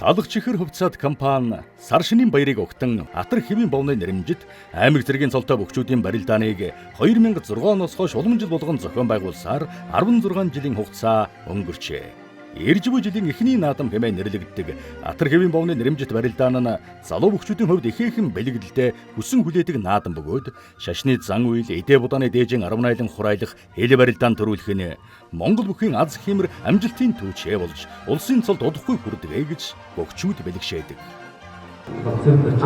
Талах чихэр хувьцаат компани сар шинийн баярыг огтон Атар хэвийн бовны нэрэмжит аймаг зэргийн цолтой бөхчүүдийн барилдааныг 2006 оноос хойш уламжил болгон зохион байгуулсаар 16 жилийн хугацаа өнгөрчээ. Ирж буй жилийн эхний наадам хэмээн нэрлэгддэг Атар хэвийн бовны нэрэмжит барилдаан нь залуу бөхчүүдийн хувьд ихээхэн бэлэгдэлтэй хүсэн хүлээдэг наадам бөгөөд шашны зан үйл, эдээ будааны дээжин 18 хурайлах хэл барилдаан төрүүлэх нь Монгол бүхийн аз хиймэр амжилтын түвшээ болж улсын цолд удахгүй хүрдэгэ гэж бөхчүүд бэлэгшээдэг.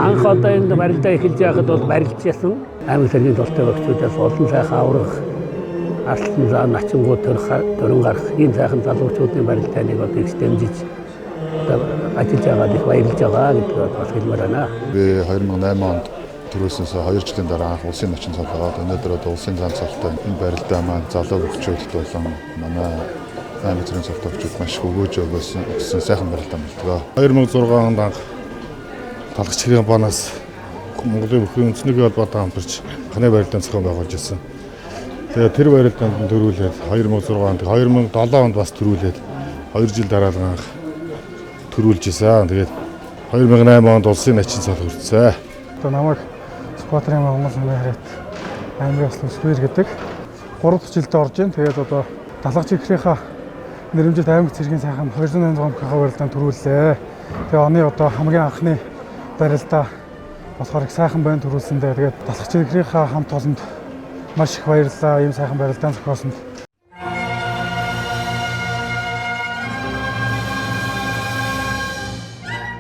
Анх одоо энэ барилдаа эхэлж байхад бол барилдчихсан. Аймаг зэргийн цолтой бөхчүүдээс олон сайхан аврах, арслан заа начингуу төрөн гарах ийм сайхан залуучуудын барилдааныг одоо их дэмжиж одоо ажиллаж байгаад их баярлж байгаа гэдгийг бас хэлмээр байна. Би 2008 онд төрүүлсэнээс 2 жилийн дараа анх улсын начин цол аваад өнөөдөр одоо улсын зан цолтой энэ барилдаа маань залуу бөхчүүдэд болон манай аймаг зэргийн цолтой бөхчүүд маш их өгөөж өгсөн сайхан барилдаа болтгоо. 2006 онд анх Талах чихрийн компаниас Монголын бүхний үндэсний холбоотой хамтарч анхны барилдаан зохион байгуулж ирсэн. Тэгээд тэр барилдаанд нь төрүүлээд 2006 онд, 2007 онд бас төрүүлээд 2 жил дараалан анх төрүүлж исэн. Тэгээд 2008 онд улсын начин цол хүртсэн. Одоо намайг Сүхбаатарын Монгол намын харьяат аймгийн ослон Сүхбэр гэдэг 3 дахь жилдээ орж ийн. Тэгээд одоо Талах чихрийнхаа нэрэмжит аймаг цэргийн сайхан 286 мөхийнхаа барилдаанд төрүүллээ. Тэгээ оны одоо хамгийн анхны барилдаа болохоор их сайхан байна төрүүлсэндээ. Тэгээд Талах чихрийнхаа хамт олонд маш их баярлалаа. Ийм сайхан барилдаан зохиосонд.